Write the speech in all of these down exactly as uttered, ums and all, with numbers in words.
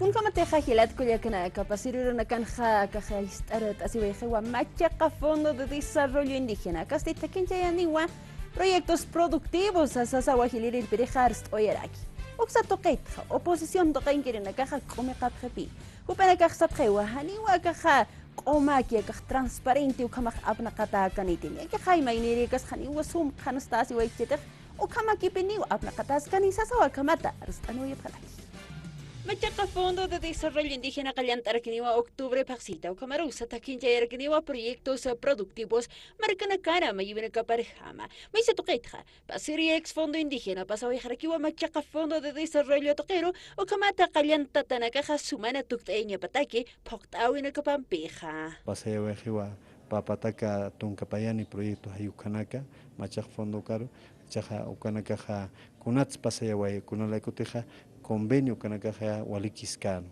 Kunjamatixa jilat kullakanaka, pasir urunakanxa akaxa ist'art'asiwayxiwa machaqa Fondo de Desarrollo Indígena, kasti thakinchayaniwa proyectos productivos sasawa jilïr irpirixa arst'awayaraki. Uksa tuqitxa oposición tuqinkirinakaxa k'umiqapxipi. Jupanakax sapxiwa janiwa akaxa q'umaki, akax transparente ukhamax apnaqatäkaniti. Yaqha imaynïrikas janiwa sum qhanstasiwaychitix ukhamakipiniw apnaqataskani sasawa akhamata arst'aniwayapxataki. Machaqa Fondo de Desarrollo Indígena qallant'arakiniwa octubre phaxsita, ukhamarusa thakinchayarakiniwa proyectos productivos markanakana mayïwinakaparjama. Maysa tuqitxa, pasiri ex Fondo Indígena pasawayxarakiwa machaqa Fondo de Desarrollo tuqiru, ukhamata qallantatanakaxa sumana tukt'ayañapataki phuqt'äwinakapampixa. Pasayawayxiwa pä pataka tunka payani proyecto jayukanaka, machaq fondo ukaru, jichhaxa ukanakaxa kunats pasayaway, kunalaykutixa convenio ukanakaxa walikiskän.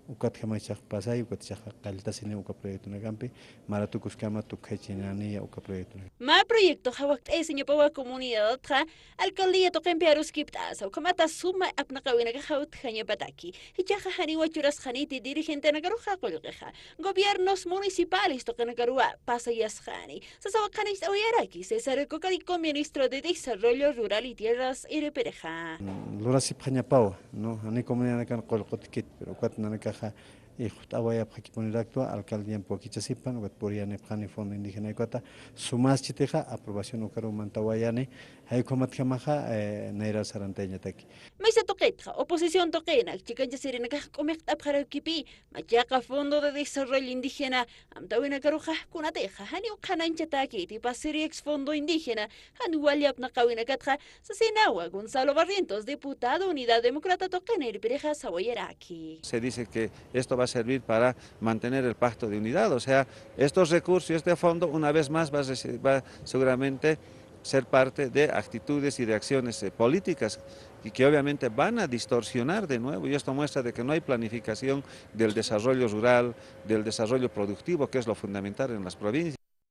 Ukatjama jichhax pasay, ukat jichhaxa qalltasini uka proyectonakampi, maratukuskama tukjaychinaniya uka proyectonakampi. Mä proyectoxa wakt'ayasiñapawa comunidadtxa, alcaldía tuqimpi aruskipt'asa, ukhamata suma apnaqäwinakaxa utjañapataki. Jichhaxa janiwa churasxaniti dirigentenakaruxa qullqixa. Gobiernos municipales tuqinakaruwa pasayasxani sasawa qhanist'awayaraki César Cocarico, ministro de Desarrollo Rural y Tierras irpirixa. Mm, lurasipxañapawa, ¿no? Jani comunidadnakan qullqutkit, pero ukat nanakaxa ixt'awayapxakipunirakta, alcaldiampi wakichasipan, ukat puriyanipxani fondo indígena ukat sumaschitixa, aprobación ukaru mantawayani, jay ukhamatjamaxa, eh, nayrar sarantayañataki. Maysa tuqitxa, oposición tuqinak chikanchasirinakax k'umiqt'apxarakipï, machaqa Fondo de Desarrollo Indígena amtäwinakaruxa kunatixa janiw qhanañchatäkiti pasiri ex Fondo Indígena, jan wali apnaqäwinakatxa, sasinawa Gonzalo Barrientos, diputado Unidad Demócrata tuqina irpirixa sawayaraki. Se dice que esto va a servir para mantener el pacto de unidad, o sea, estos recursos y este fondo una vez más va a reci-, va seguramente ser parte de actitudes y de acciones, eh, políticas y que obviamente van a distorsionar de nuevo, y esto muestra de que no hay planificación del desarrollo rural, del desarrollo productivo, que es lo fundamental en las provincias.